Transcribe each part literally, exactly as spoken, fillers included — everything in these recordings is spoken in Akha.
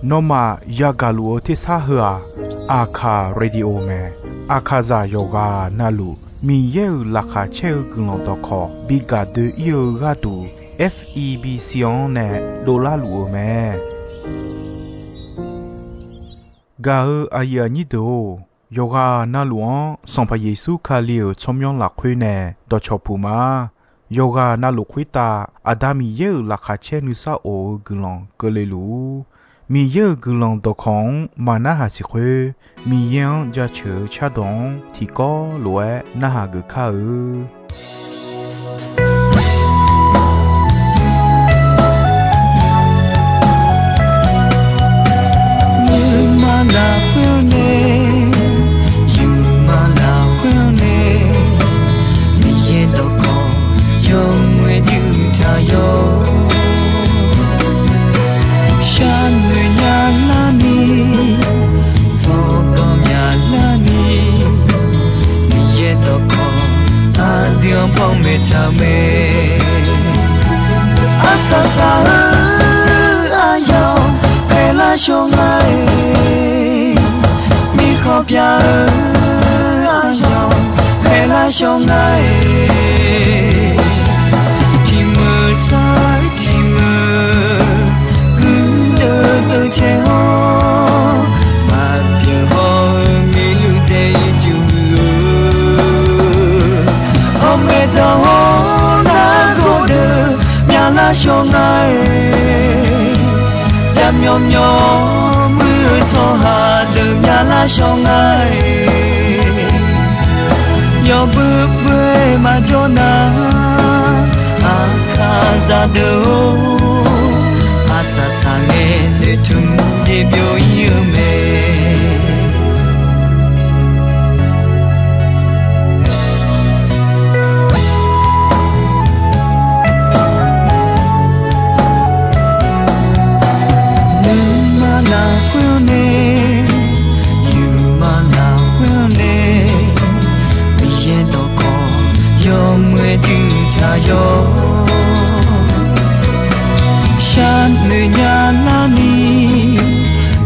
Nawmaf yagaq luf-eu tersar heu-aq, Aqkaq Radio mae. Aqkaqzaq yawqghaq navluf Miqyaer-euq laqkhaq caer-eu guiqlanq dawqkawq bi gaq doe-ir-eu gharduq, F E B C-anr nae dovlar luf-eu mae. Gaq-eu aqyuif aqnyir deuq-or, yawqghaq navluf-anr Sanqpaq Yeqsur Kali-euq tsawrmyanr lafkhoer nae dawqcawq puq ma. Yawqghaq navluf khoertav Aqda Miqyaer-euq laqkhaq caer nuisar of-eu guiqlanq keuvle luf-ur. Miqyaer-euq guiqlanq dawqkawq-anr maqnarhaq siq khoer, Miqyaer-anr jaceuq-eu cardawq-anr tiqkawv lof-aer narhaq geuf kar-eu. Nuima lafkhoer-eu nae, yawqma lafkhoer-eu nae, Miqyaer dawqkawq yawmuiq-aer juq taq yawr. Sharnoeq nya larni, tsawrganr mya larni, Miqyaer dawqkawq aqdui-anr panmaeq taq-eu mae. Arsaq saq-eu aryamq paeqlar shawr nga-iq, mirkhanq pyav-eu aryamq paeqlar shawr nga-iq, tiqmeuq sar-eu tiqmeuq guirdeuv deuv caer-awr, maqbyan haw-eu miqluq daef-ir juq-eu, ghawqmaeq dzaq-awr nargawr deuq myalar shawr nga-iq, jaqmyawf myawf muir-eu tsawrhaq deuq myalar shawr nga-iq, yawbui bui-aer maqjawr nar, Aqkaqzaq deuq-or, arsaq saq ngae noeqtmq jeq byov-ir-eu mae. Nuima lafkhoer-eu nae, yawqma lafkhoer-eu nae, Miqyaer dawqkawq yawmuiq-aer juq taq yawr. Sharnoeq nya larni,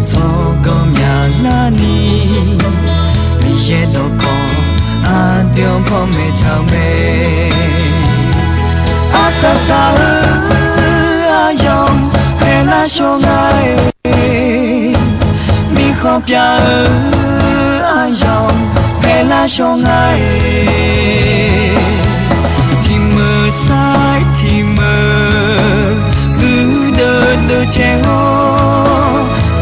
tsawrganr mya larni, Miqyaer dawqkawq aqdui-anr panmaeq taq-eu mae. Arsaq saq-eu aryamq paeqlar shawr nga-iq, mirkhanq pyav-eu aryamq paeqlar shawr nga-iq, tiqmeuq sar-eu tiqmeuq guirdeuv deuv caer-awr,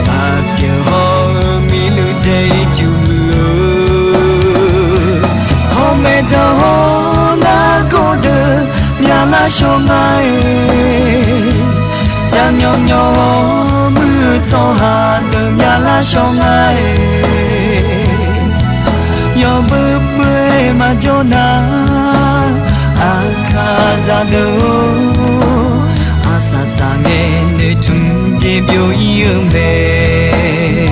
maqbyan haw-eu miqluq daef-ir juq-eu, ghawqmaeq dzaq-awr nargawr deuq myalar shawr nga-iq, jaqmyawf myawf-awr muir-eu tsawrhaq deuq myalar shawr nga-iq, yawbui bui-aer maqjawr nar, Aqkaqzaq deuq-or, arsaq saq ngae noeqtmq jeq byov-ir-eu mae.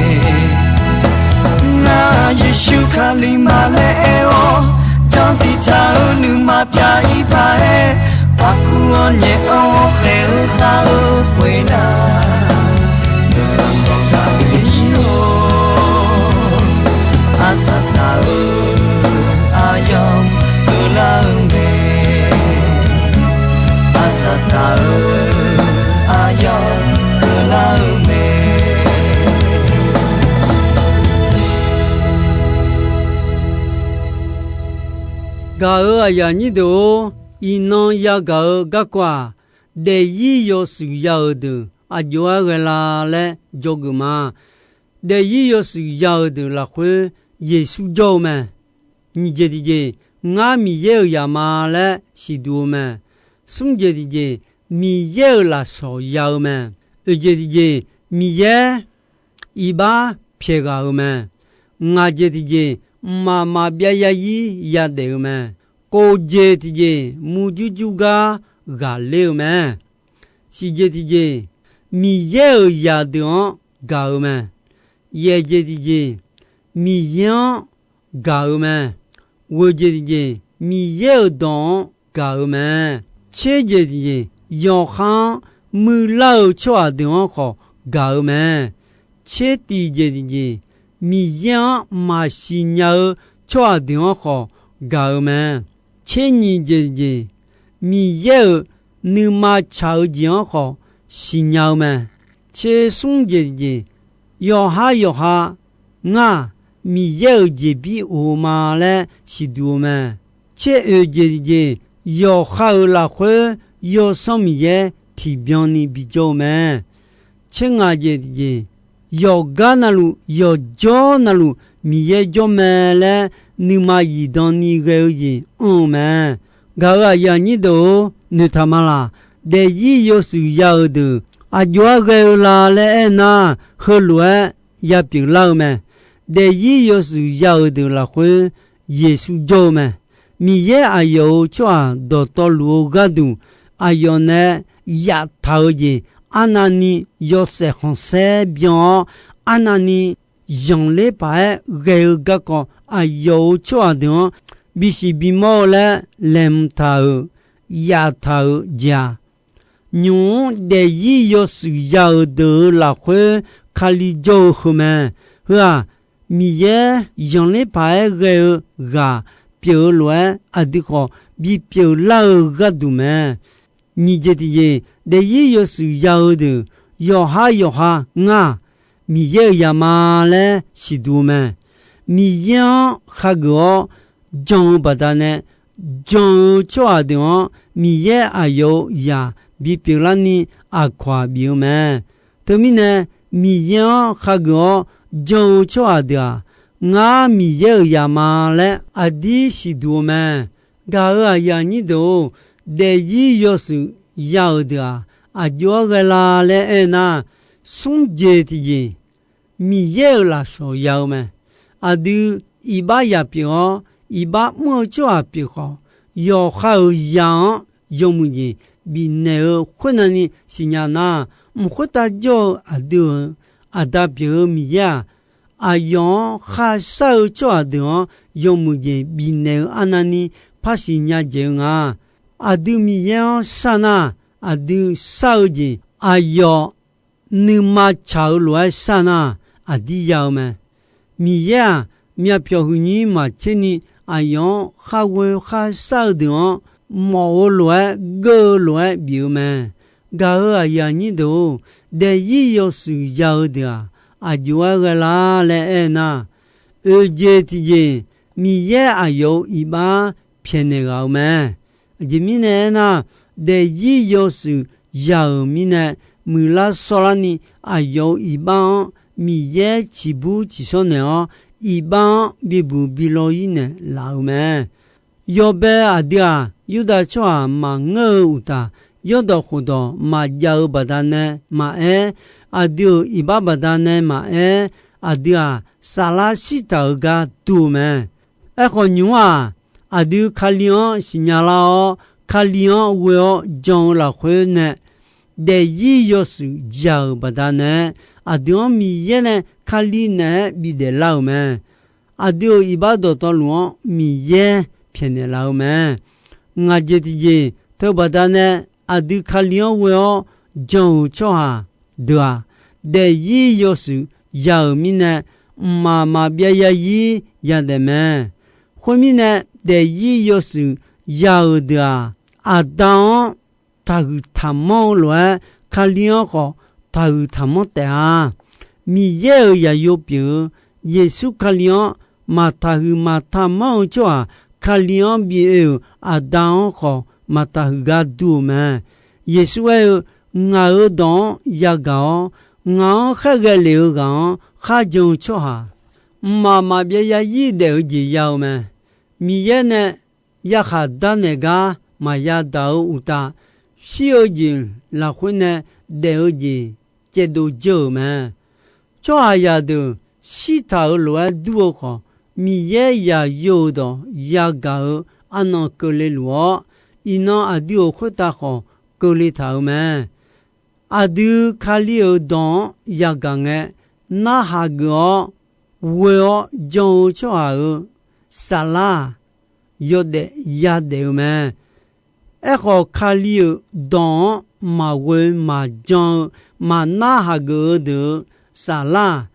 Ngar Yeqsur Kali ma laer aer-awr, janrziq taq-eu nuima pyav-ir paq-aer, paqkuv-anr nyaef-awr khaeq-eu khar-eu khoernar, nuima gawqgaq pyeuf-ir-awr, arsaq saq-eu aryamq keuvlar-eu mae. Arsaq saq-eu aryamq keuvlar-eu mae. Gaq-euq aqyuif aqnyir deuq-or, iqnan yagaq-eu garkawv-aq, daefzir yawshuif ya-euq deuq aqjox-aer ghae la laer dzawgeuf ma. Daefzir yawshuif ya-euq deuq lafkhoer Yeqsur jawr-eu mae. Nyiq jeq tiqjeq, ngar Miqyaer-euq zaq ma laer siqduq-eu mae. Smr jeq tiqjeq, Miqyaer-euq lafsawq ya-eu mae. Oeq jeq tiqjeq, Miqyaer iqbax pyaeq ghaq-euq mae. Ngaq jeq tiqjeq, mqmaq maqbyav zarzir yadaef-eu mae. Kof jeq tiqjeq, murjur jur gar ghaqler-eu mae. Shiq jeq tiqjeq, Miqyaer-euq zaqdeuq-anr gaq-eu mae. Yaeq jeq tiqjeq, Miqyaer-anr gaq-eu mae. Ghoeq jeq tiqjeq, Miqyaer-euq dawq-anr gaq-eu mae. Tser jeq tiqjeq, yawqha-anr muiqlar-eu tsawrhaq deuq-anr khawf gaq-eu mae. Tser tiqjeq tiqjeq, Miqyaer-anr maqsiq nya-eu tsawrhaq deuq-anr khawf gaq-eu mae. Tser nyiq jeq tiqjeq, Miqyaer-euq nuima tsaq-eu jeq-anr khawf siqnya-eu mae. Tser smr jeq tiqjeq, yawqhar yawqha ngar Miqyaer-euq jeqbir of-eu ma laer siqduq-eu mae. Tser oeq jeq tiqjeq, yawqha-euq lafkhoer Yawsanr Miqyaer tiqbyan ni bijawr-eu mae. Tser ngaq jeq tiqjeq, yawqgar navluf yawqjawr navluf Miqyaer jawr mae laer nuima zifdan ni ghae-eu jeq anr-eu mae. Gaq-euq aqyuif aqnyir deuq-or, noeqtaq ma laq. Daefzir yawshuif ya-euq deuq aqjox-aer ghae-eu la laer aernar, heulof-aer ya pyeuflar-eu mae. Daefzir yawshuif ya-euq deuq lafkhoer Yeqsur jawr-eu mae. Miqyaer aqyawf-euq tsawrhaq dawqtawvluf-eu gharduq, aqyawf nae yaftaq-eu jeq arnavni yawshaef khanqsaer byan-awr, arnavni zanqler paq-aer ghae-eu garkawv aqyawf-euq tsawrhaq deuq-anr bisiq bimawr-eu laer laeqhmq taq-euq, yaftaq-euq jeq-aq, nymq-mr daefzir yawshuif ya-euq deuq-euq lafkhoer Kali jawr-eu heu mae. Heu-aq, Miqyaer zanqler paq-aer ghae-eu ghaq pyeuf-eu lof-aer aqdui khawf bipyeuf lar-eu gharduq mae. Nyiq jeq tiqjeq, daefzir yawshuif ya-eu deuq yawqhar yawqha ngar Miqyaer-euq zaq ma laer siqduq-eu mae. Miqyaer-anr khageuf-awr jan-eu baqdanae, jan-eu tsawrhaq deuq-anr Miqyaer aqyawf-euq zaq bipyeuf larni aqkawq-aq bif-eu mae. Teumirnae, Miqyaer-anr khageuf-awr jan-eu tsawrhaq deuq-aq, ngar Miqyaer-euq zaq ma laer aqdir siqduq-eu mae. Gaq-euq aqyuif aqnyir deuq-or, daefzir yawshuif ya-euq deuq-aq, aqjox-aer ghae la laer aernar, smr jeq tiqjeq, Miqyaer-euq lafsawq ya-eu mae. Aqdui iqbax zaq pyeuf-awr, iqbax mr-eu tsawrhaq pyeuf khawf, yawqha-euq zaq-anr yawmuiq jeq bifnaeq-eu khoernavni siqnya nar, mq khoertav jawr-eu aqdui-euq Aqda pyeuf-eu Miqyaer-aq, aqyawf-anr kharshar-eu tsawrhaq deuq-anr yawmuiq jeq bifnaeq-eu arnavni par siqnya dzaeq-eu nga. Aqdui Miqyaer-anr shar nar, aqdui shar-eu jeq aqyawf nuima tsaq-eu lof-aer shar nar, aqdir ya-eu mae. Miqyaer-aq, myavpyawq huiqnyir maqtserni aqyawf-anr kharghoe kharshar-eu deuq-anr mawf-eu lof-aer geur-eu lof-aer bif-eu mae. Gaq-euq aqyuif aqnyir deuq-or, daefzir yawshuif ya-eu deuq-aq, aqjox-aer ghae lar laer aernar, oeq jeq tiqjeq, Miqyaer aqyawf-euq iqbax pyaeqnaeq ghaq-eu mae. Aqjeq mirnae aernar, daefzir yawshuif ya-euq mirnae, muiqlar shawrlarni aqyawf-euq iqbax-anr Miqyaer ciqbur ciqshawr naeq-awr, iqbax-anr bibuq bilaw-ir naeqlaf-eu mae. Yawbae aqdui-aq, Yurdav tsawrhaq maqngeur-eu uqtaf, yawrdawq khofdawq maqjav-eu baqdanae maqaer, aqdui-euq iqbax baqdanae maqaer, aqdui-aq, saflar shirtaq-euq gar dur-eu mae. Aerkhawf, nymq-mr-aq, aqdui Kali-anr siqnya lar-awr, Kali-anr ghoe-awr jan-eu lafkhoer nae, daefzir yawshuif ya-euq baqdanae, aqdui-anr Miqyaer nae Kali naeq-aer bifdaef lar-euq mae. Aqdui-euq iqbax dawqtawvluf-anr Miqyaer pyaeqnaeq laf-eu mae. Ngaq jeq tiqjeq, teubaqda nae aqdui Kali-anr ghoe-awr jan-euq tsawrhaq deuq-aq, daefzir yawshuif ya-euq mirnae, mqmaq maqbyav zarzir yadaef mae. Khoermirnae, daefzir yawshuif ya-euq deuq-aq, Aqda-anr taqhuiq taqmanr-eu lof-aer, Kali-anr khawf taqhuiq taqmanr taef-a. Miqyaer-euq zaqyo pyeuf-eu Yeqsur Kali-anr maqtaqhuiq maqtaqmanr-eu tsawrhaq, Kali-anr bi oe-euq Aqda-anr khawf maqtaqhuiq gar dur-eu mae. Yeqsur aer-eu, Ngaq-euq dawq-anr yagaq-awr, ngaq-anr khaerghae lef-eu ghaq-anr kharjan-eu tsawrhaq, mqmaq maqbyav zarzir daef-eu jeq ya-eu mae. Miqyaer nae yarkhaq darnaeq gar maqya daq-eu uqtaf, shir-eu jeq lafkhoer nae daef-eu jeq caevdov dzeur-euq mae. Tsawrhaqzaq deuq shirtaq-euq lof-aer dur-eu khawf, Miqyaer zaqyo-euq dawq yagaq-eu arnan keuvle luf-awr, iqnan aqdui-euq khoertav khawf keuvle taq-euq mae. Aqdui Kali-euq dawq-anr yagaq ngae, narhaq geuf-awr ghoe-awr jan-eu tsawrhaq-euq saflar-aq, yawdaef yadaef-eu mae. Aerkhawf, Kali-euq dawq-anr maqghoe maqjan-eu maqnar hageuf-eu deuq-euq saflar-aq,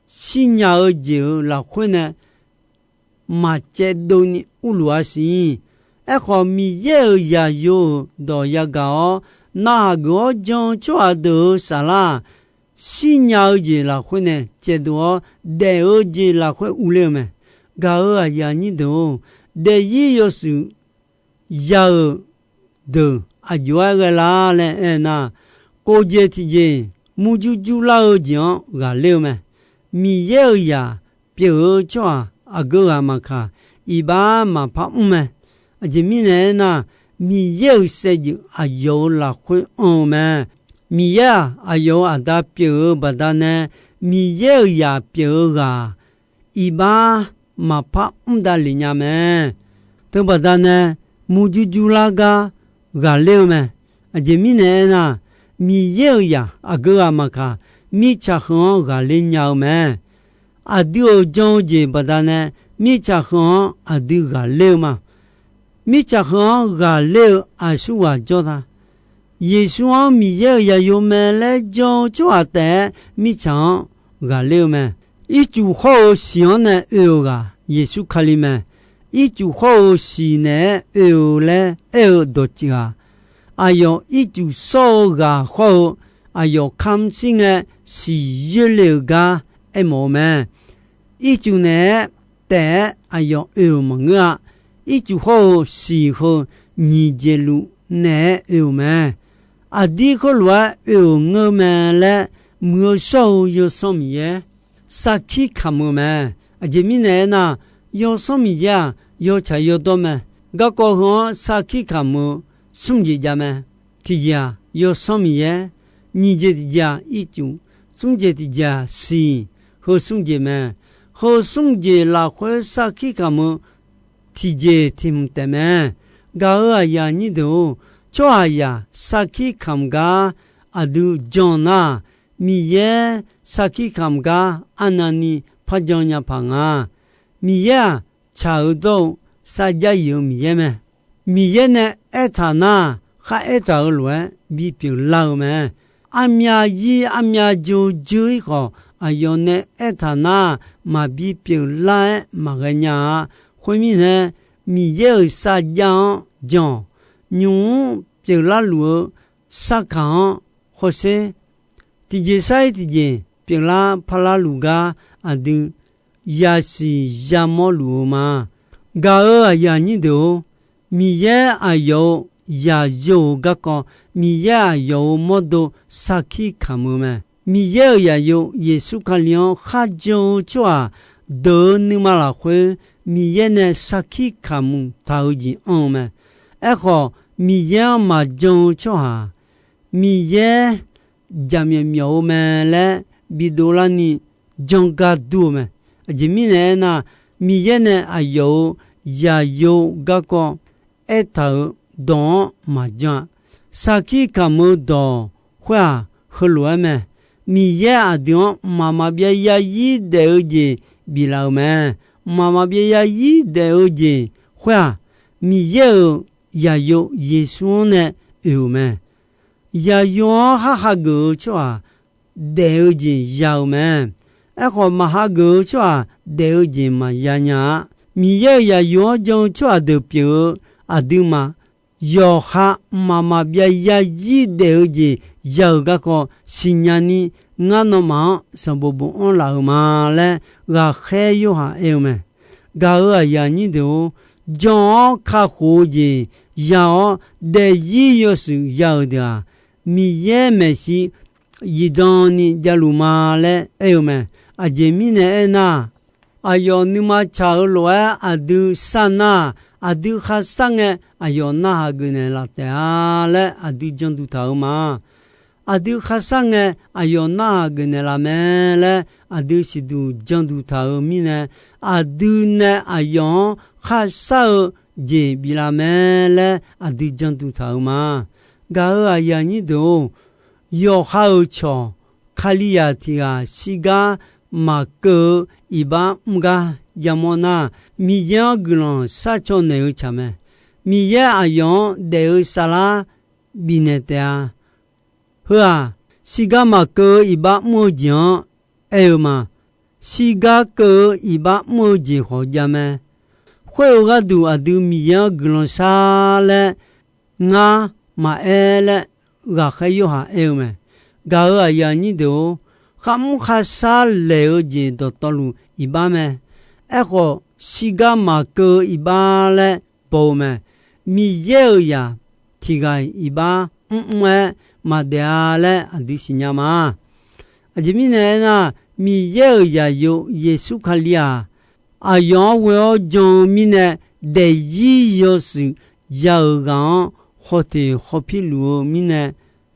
shirnya-eu jeq-euq lafkhoer nae maqcaevdov ni urluf-a siq. Aerkhawf, Miqyaer-euq zaqyo-euq dawq yagaq-awr, narhaq geuf-awr jan-eu tsawrhaq deuq-euq saflar-aq, shirnya-eu jeq lafkhoer nae caevdov-awr, daef-eu jeq lafkhoer urler-eu mae. Gaq-euq aqyuif aqnyir deuq-or, daefzir yawshuif ya-euq deuq aqjox-aer ghae lar laer aernar, kof jeq tiqjeq murjur jurlar-eu jeq-anr ghaqler-eu mae. Miqyaer-euq zaq pyeuf-eu tsawrhaq aqgeu ghaq maqkaq, iqbax maqpar mr mae. Aqjeq mirnae aernar, Miqyaer-euq saevdzeuf aqyawf-euq lafkhoer anr-eu mae. Miqyaer-aq, aqyawf-euq Aqda pyeuf-eu baqdanae, Miqyaer-euq zaq pyeuf-eu ghaq iqbax maqpar mr davlef nya mae. Teubaqda nae murjur jurlar gar ghaqler-eu mae. Aqjeq mirnae aernar, Miqyaer-euq zaq aqgeu ghaq maqkaq, mirtsaq heu-anr ghaqler nya-eu mae. Aqdui-euq jan-eu jeq baqdanae, mirtsaq heu-anr aqdui ghaqler-eu ma. Mirtsaq heu-anr ghaqler-eu aqsurghaq jawr ta. Yeqsur-anr Miqyaer-euq zaqyo mae laer jan-eu tsawrhaq taef-aer mirtsaq-anr ghaqler-eu mae. Ircuf hawr-eu shiq-anr nae oe-euq ghaq Yeqsur Kali mae. Ircuf hawr-eu shiq naeq-aer oe-eu laer aer-eu dawqtsuif-aq, aqyawf ircuf shawr-eu ghaq hawr-eu, aqyawf kamq shir ngae siqyoer le-euq gar aermawf-eu mae. Ircuf naeq-aer taef-aer aqyawf oe-euq maqngeur-a. Ircuf hawr-eu shiq heu nyiq jeq luf naeq-aer oe-euq mae. Aqdir khoerlof-aer oe-euq ngeur mae laer, Muiq-eu shawr-eu Yawsanr Miqyaer sarkir kamq-eu mae. Aqjeq mirnae aernar, Yawsanr Miqyaer-aq, yawtsaq yawdawr mae. Garkawv heu-anr sarkir kamq-eu smr jeq jav mae. Tiqjeq-aq, Yawsanr Miqyaer, nyiq jeq tiqjeq-aq, ircuf, smr jeq tiqjeq-aq, siq, heu smr jeq mae. Heu smr jeq lafkhoer sarkir kamq-eu tiqjeq tiq hmq taef mae. Gaq-euq aqyuif aqnyir deuq-or, tsawrhaqzaq sarkir kamq gar aqdui jan nar, Miqyaer sarkir kamq gar arnavni par jan nya paq nga. Miqyaer-aq, tsaq-eu dawr-eu sarjax yif-eu Miqyaer mae. Miqyaer nae aertaq nar, khar aertaq-eu lof-aer bipyeuf lar-eu mae. Armyav zir armyav jo dzeur-ir khawf, aqyawf nae aertaq nar, maqbi pyeuflar-aer maqghae nya-a. Khoermirnae, Miqyaer-euq sarjax-anr jan-awq. Nymq-mr pyeuflar luf-eu sarkaq-anr hawsher. Tiqjeq sar-ir tiqjeq pyeuflar parlar luf gar aqdui yasiq yamawr luf-eu ma. Gaq-euq aqyuif aqnyir deuq-or, Miqyaer aqyawf-euq zaqyo-euq garkawv, Miqyaer aqyawf-euq mawrdo sarkir kamq-eu mae. Miqyaer-euq zaqyo Yeqsur Kali-anr kharjan-eu tsawrhaq deuq-eu nuima lafkhoer, Miqyaer nae sarkir kamq taq-eu jeq anr-eu mae. Aerkhawf, Miqyaer-anr maqjan-eu tsawrhaq, Miqyaer jaqmyawf myawf-eu mae laer bidov larni jangar dur-eu mae. Aqjeq mirnae aernar, Miqyaer nae aqyawf-euq zaqyo garkawv aertaq-euq dawq-anr maqjan-a. Sarkir kamq-eu dawq khoer-aq, heulof-aer mae. Miqyaer aqdui-anr mqmaq maqbyav yarzir daef-eu jeq biflaf-euq mae. Mqmaq maqbyav yarzir daef-eu jeq khoer-aq, Miqyaer-euq zaqyo Yeqsur-anr nae oe-euq mae. Zaqyo-anr khar hageuf-eu tsawrhaq daef-eu jeq ya-eu mae. Aerkhawf, maq hageuf-eu tsawrhaq daef-eu jeq maqya nya-a. Miqyaer-euq zaqyo-anr jan-eu tsawrhaq deuq pyeuf-eu aqduimaf yawqha mqmaq maqbyav yarzir daef-eu jeq ya-euq garkawv siqnya ni, ngar nawmaf-anr sanqbof bofanr laf-euq ma laer, ghaqkhaer Yorhaq aer-eu mae. Gaq-euq aqyuif aqnyir deuq-or, jan-awr kakhof-eu jeq ya-awr daefzir yawshuif ya-euq deuq-aq, Miqyaer maeqshi zifdan ni javluf ma laer aer-eu mae. Aqjeq mirnae aernar, aqyawf nuima tsaq-eu lof-aer aqdui sar nar, aqdui kharshar ngae aqyawf narhaq geufnaeq laf taef-a laer aqdui janduq taq-eu ma. Aqdui kharshar ngae aqyawf narhaq geufnaeq laf mae laer aqdui siqduq janduq taq-euq mirnae, aqdui nae aqyawf-anr kharshar-eu jeq biflaf mae laer aqdui janduq taq-euq ma. Gaq-euq aqyuif aqnyir deuq-or, yawqha-euq cawq Kalizaq tiq ghaq shirgar maqkeuv-eu iqbax mr gar yamawr nar, Miqyaer-anr guiqlanq sharcaw naeq-eu tsaq mae. Miqyaer aqyawf-anr daef-eu saflar bifnaeq taef-a. Heu-aq, shirgar maqkeuv-eu iqbax mr-eu jeq-anr aer-eu ma. Shirgar keuv-eu iqbax mr-eu jeq khawf jav mae. Khoer-eu gharduq aqdui Miqyaer-anr guiqlanq shar laer ngar maqaer laer ghaqkhaer Yorhaq aer-eu mae. Gaq-euq aqyuif aqnyir deuq-or, kharmr kharshar laeq-eu jeq dawqtawvluf iqbax mae. Aerkhawf, shirgar maqkeuv-eu iqbax laer baw-eu mae. Miqyaer-euq zaq tiqghaq-iq iqbax mrmr-aer maqdaef-a laer aqdui siqnya ma. Aqjeq mirnae aernar, Miqyaer-euq zaqyo Yeqsur Kali-aq, aqyawf-anr ghoe-awr jan-eu mirnae, daefzir yawshuif ya-euq ghaq-anr khawteq khawpir luf-eu mirnae,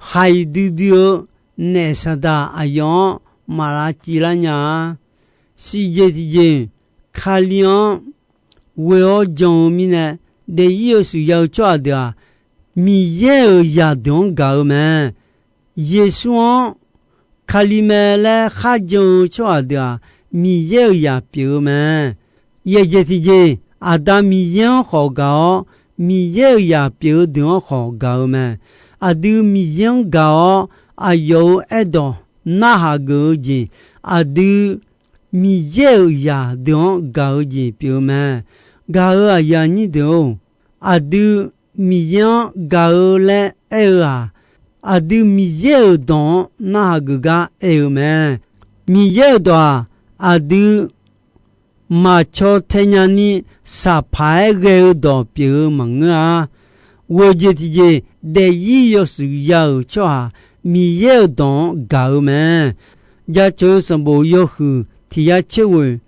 haiq duidui-eu naef Saqdaq aqyawf-anr maq lavciv lar nya-a. Siqjeq tiqjeq, Kali-anr ghoe-awr jan-eu mirnae, daefzir yawshuif ya-eu tsawrhaq deuq-aq, Miqyaer-euq zaqdeuq-anr gaq-eu mae. Yeqsur-anr Kali mae laer kharjan-eu tsawrhaq deuq-aq, Miqyaer-euq zaq pyeuf-eu mae. Yaeqjeq tiqjeq, Aqda Miqyaer-anr khawf gaq-awr, Miqyaer-euq zaq pyeuf-eu deuq-anr khawf gaq-eu mae. Aqdui Miqyaer-anr gaq-awr, aqyawf-euq aerdawq narhaq geuf-eu jeq, aqdui Miqyaer-euq zaqdeuq-anr gaq-eu jeq pyeuf-eu mae. Gaq-euq aqyuif aqnyir deuq-or, aqdui Miqyaer-anr gaq-eu laer aer-eu-aq, aqdui Miqyaer-euq dawq-anr narhaq geuf gar aer-eu mae. Miqyaer-euq dawq-aq, aqdui maqcaw tae nyani saqpaq-aer ghae-eu dawq pyeuf-eu maqngeur-a. Ghoeq jeq tiqjeq, daefzir yawshuif ya-euq tsawrhaq Miqyaer-euq dawq-anr gaq-eu mae. Jaceuq-eu sanqbof yawhuiq tiq yar tser ghoeq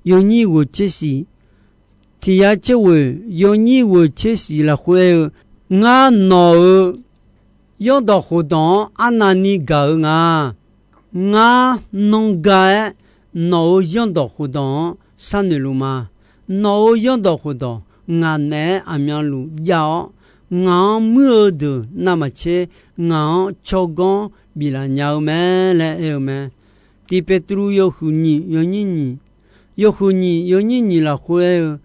yawnyir ghoeq tser shif, tiq yar tser ghoeq yawnyir ghoeq tser shif lafkhoer aer-eu, Ngar nawq-euq zanrdawq khofdawq-anr arnavni gaq-eu nga. Ngar nanr ga-aer nawq-euq zanrdawq khofdawq-anr sharnoeq luf ma. Nawq-euq zanrdawq khofdawq ngaq naeq-aer aqmyanluf jav-awr, ngaq-anr muir-eu deuq navmaqtser ngaq-anr tsawrganr biflaf nya-eu mae laer aer-eu mae. Tiq Peqtruv yawhuiq nyiq yawnyir nyiq, yawhuiq nyiq yawnyir nyiq lafkhoer aer-eu,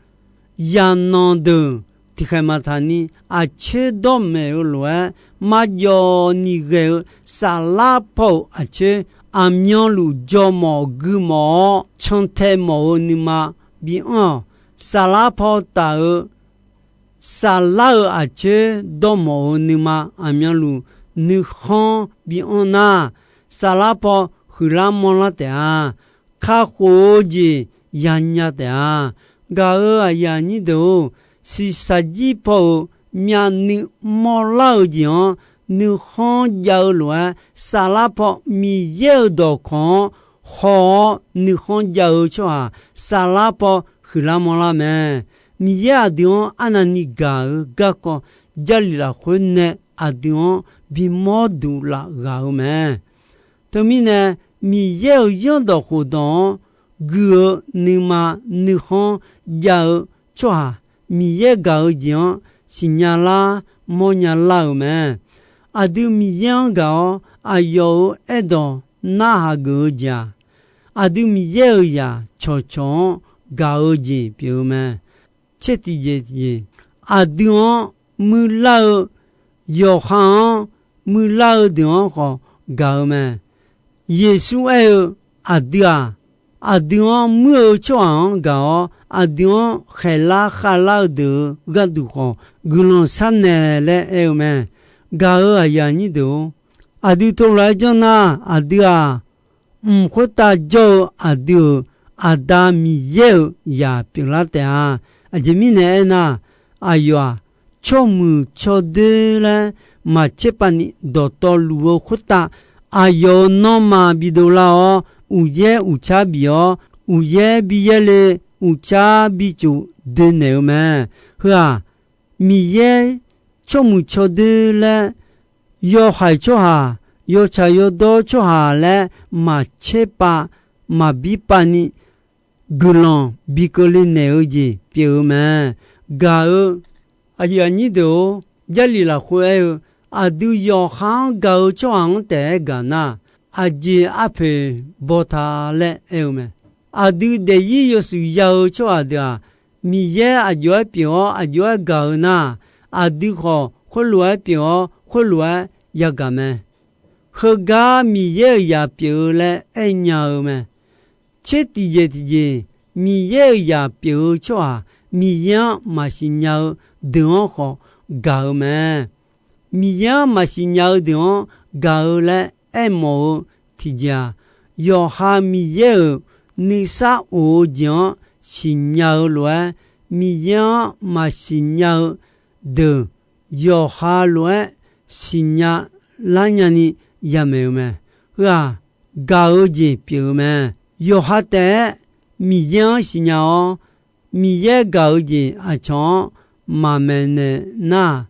Zaqnanq deuq tiqkhaeq maqtaq ni aqcoer dawrmaeq-eu lof-aer marjawv ni ghae-eu saflar paw-euq aqcoer aqmyanluf jawrmawf guimawf-awr cantae mawf-eu nuima bianr-awq. Saflar paw taf-eu saflar-euq aqcoer dawrmawf-eu nuima aqmyanluf nuikhanr bianr nar, saflar paw huiqlar manrlar taef-a. Kakhof-eu jeq yanya taef-a. Gaq-euq aqyuif aqnyir deuq-or, shiqshaq jir paw-euq myavnuiv mawrlar-eu jeq-anr nuikhanr jav-eu lof-aer, saflar paw Miqyaer-euq dawqkawq-anr haw-awr nuikhanr jav-eu tsawrhaq saflar paw huiqlar manrlar mae. Miqyaer aqdui-anr arnavni gaq-eu garkawv Jarlif lafkhoer nae aqdui-anr bimawr duq laf ghaq-eu mae. Teumirnae, Miqyaer-euq zanrdawq khofdawq-anr gui-eu nuima nuikhanr jav-eu tsawrhaq Miqyaer gaq-eu jeq-anr siqnya lar mawrnya lar-euq mae. Aqdui Miqyaer-anr gaq-awr aqyawf-euq aerdawq narhaq geuf-eu jeq-aq, aqdui Miqyaer-euq zaq cawqcawq-anr gaq-eu jeq pyeuf-eu mae. Tser tiqjeq tiqjeq, aqdui-anr muirlar-eu yawqha-anr muirlar-eu deuq-anr khawf gaq-eu mae. Yeqsur aer-eu, Aqdui-aq, aqdui-anr muir-eu tsawrhaq-anr gaq-awr, aqdui-anr khaeqlar khavlar-eu deuq-euq gharduq khawf guiqlanq sharnaeq laer aer-eu mae. Gaq-euq aqyuif aqnyir deuq-or, aqdui tov lof-aer janr nar, aqdui-aq, mq khoertav jawr-eu aqdui-euq Aqda Miqyaer-euq zaq pyeuflar taef-a. Aqjeq mirnae aernar, aqyawf-aq, tsawrmuiq tsawrdoer laer maqtser pav ni dawqtawvluf-eu khoertav, aqyawf-euq nanrma bidov lar-awr, uqyaer uqcar bif-awr, uqyaer bi yaerle, uqcar bi cof doenaeq-eu mae. Heu-aq, Miqyaer tsawrmuiq tsawrdoer laer yawhaiq tsawrhaq, yawtsaq yawdawr tsawrhaq laer maqtser pav maqbir pav ni guiqlanq bi keuvle naeq-eu jeq pyeuf-eu mae. Gaq-eu aqyuif aqnyir deuq-or, Jarlif lafkhoer aer-eu, aqdui yawqha-anr gaq-eu tsawrhaq-anr taef-aer gaq nar, aqjeq arpoeq baw ta laer aer-eu mae. Aqdui daefzir yawshuif ya-eu tsawrhaq deuq-aq, Miqyaer aqjox-aer pyeuf-awr aqjox-aer gaq-eu nar, aqdui khawf khoerlof-aer pyeuf-awr khoerlof-aer yagaq mae. Heugar Miqyaer-euq zaq pyeuf-eu laer aernya-eu mae. Tser tiqjeq tiqjeq, Miqyaer-euq zaq pyeuf-eu tsawrhaq Miqyaer-anr maqsiq nya-eu deuq-anr khawf gaq-eu mae. Miqyaer-anr maqsiq nya-eu deuq-anr gaq-eu laer aermawf-eu tiqjeq-aq, yawqha Miqyaer-euq nuisar of-eu jeq-anr siqnya-eu lof-aer, Miqyaer-anr maqsiq nya-eu deuq yawqha lof-aer siqnya lar nyani yamaeq-eu mae. Heu-aq, gaq-eu jeq pyeuf-eu mae. Yawqha taef-aer Miqyaer-anr siqnya-awr, Miqyaer gaq-eu jeq aqcawq-anr maqmaeqnaeq nar-aq,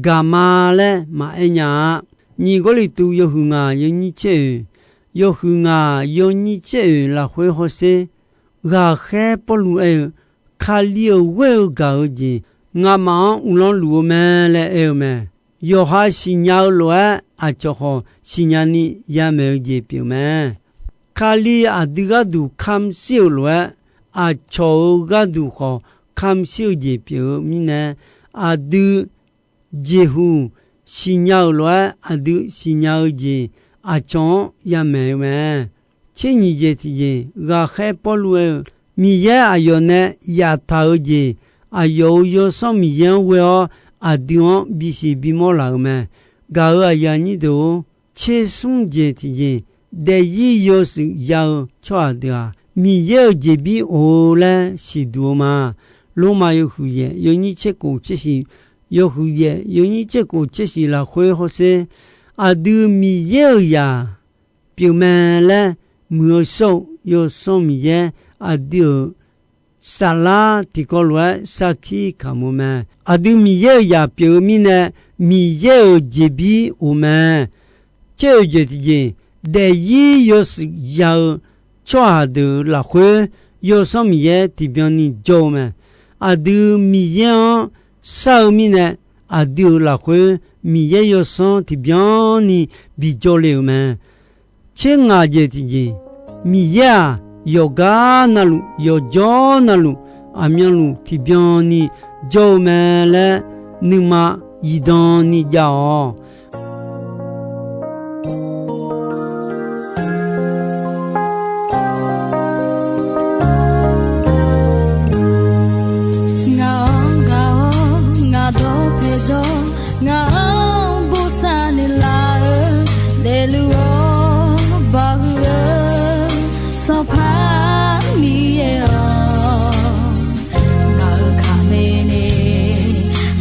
gaq ma laer maqaer nya-a. Nyiq Gawrliqtu yawhuiq ngaq yawnyir tser oeq, yawhuiq ngaq yawnyir tser oeq lafkhoer hawsher, ghaqkhaer Pawrluv aer-eu, Kali-euq ghoer-eu gaq-eu jeq ngamaf-anr uvlanr luf-eu mae laer aer-eu mae. Yawqha siqnya-eu lof-aer aqcawq khawf siqnya ni yamaeq-eu jeq pyeuf mae. Kali aqdui gharduq kamq shir-euq lof-aer, aqcawq-euq gharduq khawf kamq shir-eu jeq pyeuf-eu mirnae, aqdui jeqhuq siqnya-euq lof-aer aqdui siqnya-eu jeq aqcawq-anr yamaeq-eu mae. Tser nyiq jeq tiqjeq, ghaqkhaer Pawrluv aer-eu, Miqyaer aqyawf nae yaftaq-eu jeq, aqyawf-euq Yawsanr Miqyaer-anr ghoe-awr aqdui-anr bisiq bimawr laf-euq mae. Gaq-euq aqyuif aqnyir deuq-or, tser smr jeq tiqjeq, daefzir yawshuif ya-eu tsawrhaq deuq-aq, Miqyaer-euq jeqbir of-eu laer siqduq-eu ma. Lormav yawhuiq yaef yawnyir tser kof tser shiq, yawhuiq yaef yawnyir tser kof tser shiq lafkhoer hawsher, aqdui Miqyaer-euq zaq pyeufmae laer muiq-eu shawr-eu Yawsanr Miqyaer aqdui-euq saflar tiqkawv lof-aer sarkir kamq-eu mae. Aqdui Miqyaer-euq zaq pyeuf-eu mirnae, Miqyaer-euq jeqbir of mae. Tser oeq jeq tiqjeq, daefzir yawshuif ya-eu tsawrhaq deuq-euq lafkhoer, Yawsanr Miqyaer tiqbyan ni jawr-eu mae. Aqdui Miqyaer-anr shar-eu mirnae, aqdui-euq lafkhoer Miqyaer Yawsanr tiqbyan ni bijawr le-euq mae. Tser ngaq jeq tiqjeq, Miqyaer-aq, yawqgar navluf, yawqjawr navluf, aqmyanluf tiqbyan ni jawr-eu mae laer, nuima zifdan ni jav-awq. Ngaq-anr gaq-awr ngaq dawq paeqjawr, ngaq-anr bosav naeqlaf-eu, daefluf-awr bawhuiq-eu Sanqpaq Miqyaer-awq. Ngaq-euq kaqmae nae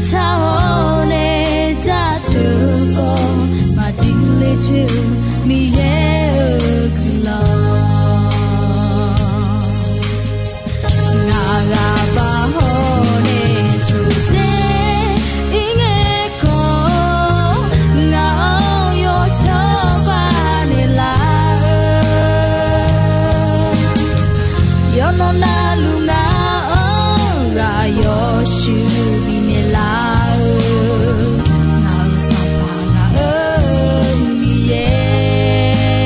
taq-awr nae jaceuq-eu khawf, maqjir ler coer-eu Miqyaer-euq guiqlanq. Ngaq ghaq bav hawr nae coqdzer ir ngae khawf, ngaq-anr yawcawba naeqlaf-eu, yawqnan navluf ngaq-anr ghaq yawshuif bifnaeq laf-eu, ngaq-euq Sanqpaq ngaq-euq Miqyaer.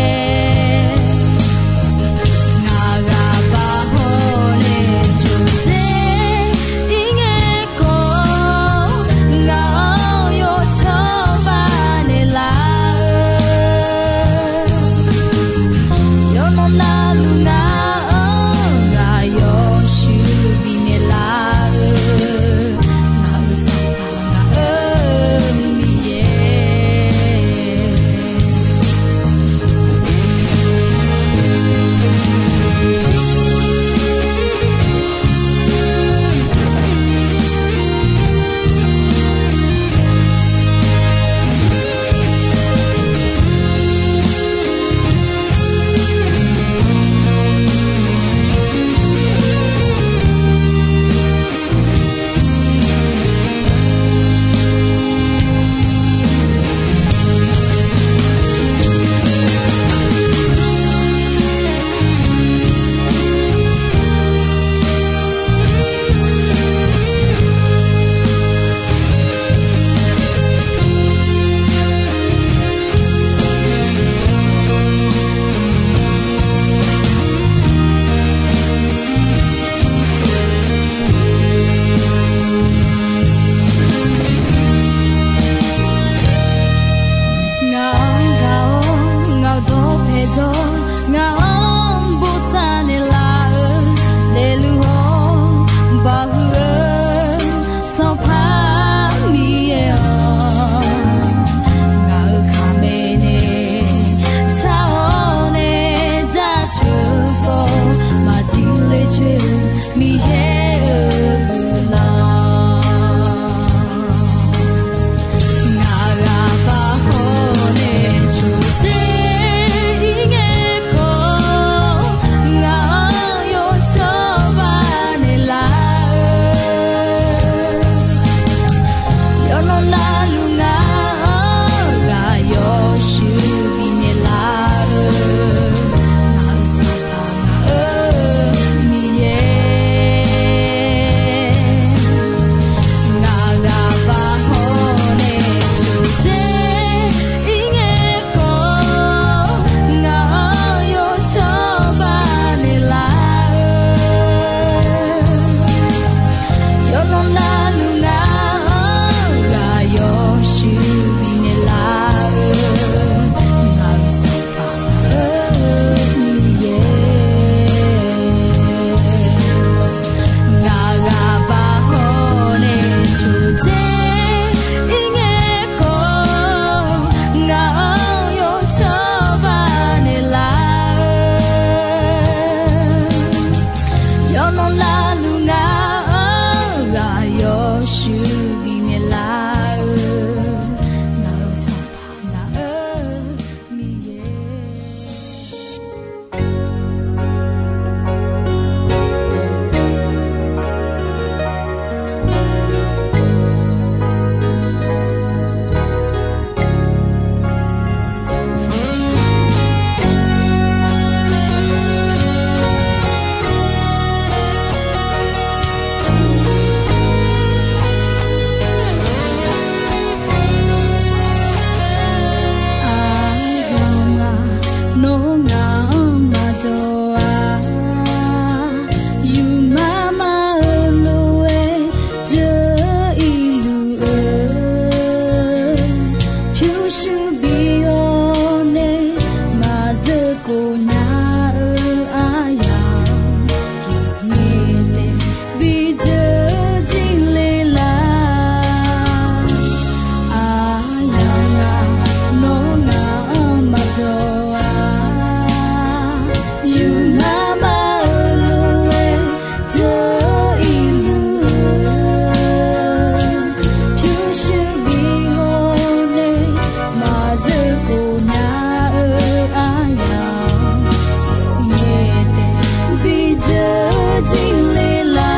Miqyaer-euq guiqlanq. Ngaq ghaq baq hawr nae coqdzer ir ngae khawf, ngaq-anr yawcawba naeqlaf-eu, yawqnan navluf ngaq-anr ghaq yawshuif bifnaeq laf-eu, ngaq-euq Sanqpaq ngaq-euq Miqyaer. Ngaq ghaq baq hawr nae coqdzer ir ngae khawf, ngaq-anr yawcawba naeqlaf-eu, yawqnan navluf ngaq-anr ghaq yawshuif bifnaeq laf-eu, ngaq-euq Sanqpaq ngaq-euq Miqyaer. Ngaq ghaq baq hawr nae coqdzer ir ngae khawf, ngaq-anr yawcawba naeqlaf-eu, yawqnan navluf ngaq-anr ghaq yawshuif bifnaeq laf-eu, ngaq-euq Sanqpaq ngaq-euq Miqyaer. Aqzaq-aq, nawr ngaq-anr maqdawq-a. Yufmar mar-eu lof-aer dzeur-ir luf-eu, pyurshuir bi hawr nae maqzeur khof nya-eu aryamq, yawqngae taef bi dzeur jir le la. Aryamq-aq, nawr ngaq-anr maqdawq-a. Yufmar mar-eu lof-aer dzeur-ir luf-eu, pyurshuir bi hawr nae maqzeur khof nya-eu aryamq, yawqngae taef bi dzeur jir le la.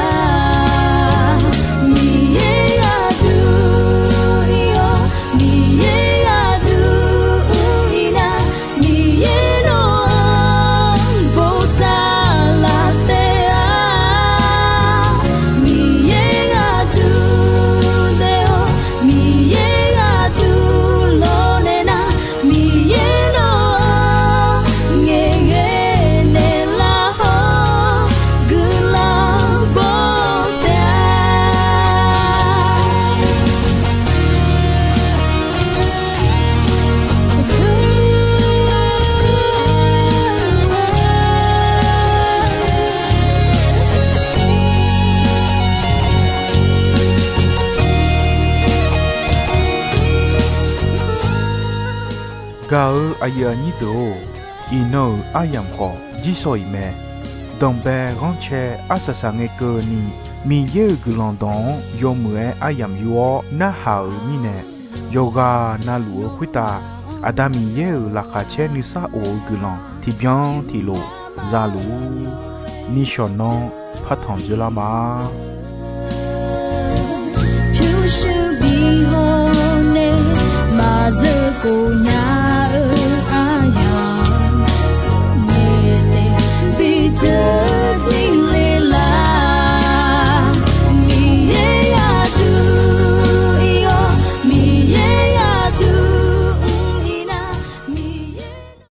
Miqyaer gharduq ir-awr, Miqyaer gharduq ir nar, Miqyaer nawq-anr bosav laf taef-a. Miqyaer gharduq daef-awr, Miqyaer gharduq lawnaeq nar, Miqyaer nawq-anr ngaeqghae naeqlaf hawr guiqlanq baw taef-a. Gaq-eu aqyuif aqnyir deuq-or, iqnan-euq aryamq khawf jirsawq iq mae. Danqbae ghanrcae arsaq saq ngae keuvni, Miqyaer-euq guiqlanq dawq-anr yawmuiq-aer aryamq yur-awr narhaq-euq mirnae, yawqghaq na luf-eu khoertav Aqda Miqyaer-euq laqkhaq caer nuisar of-eu guiqlanq tiqbyan tiqlof za luf-ur. Nishawq nanr partanq dzeurlar ma.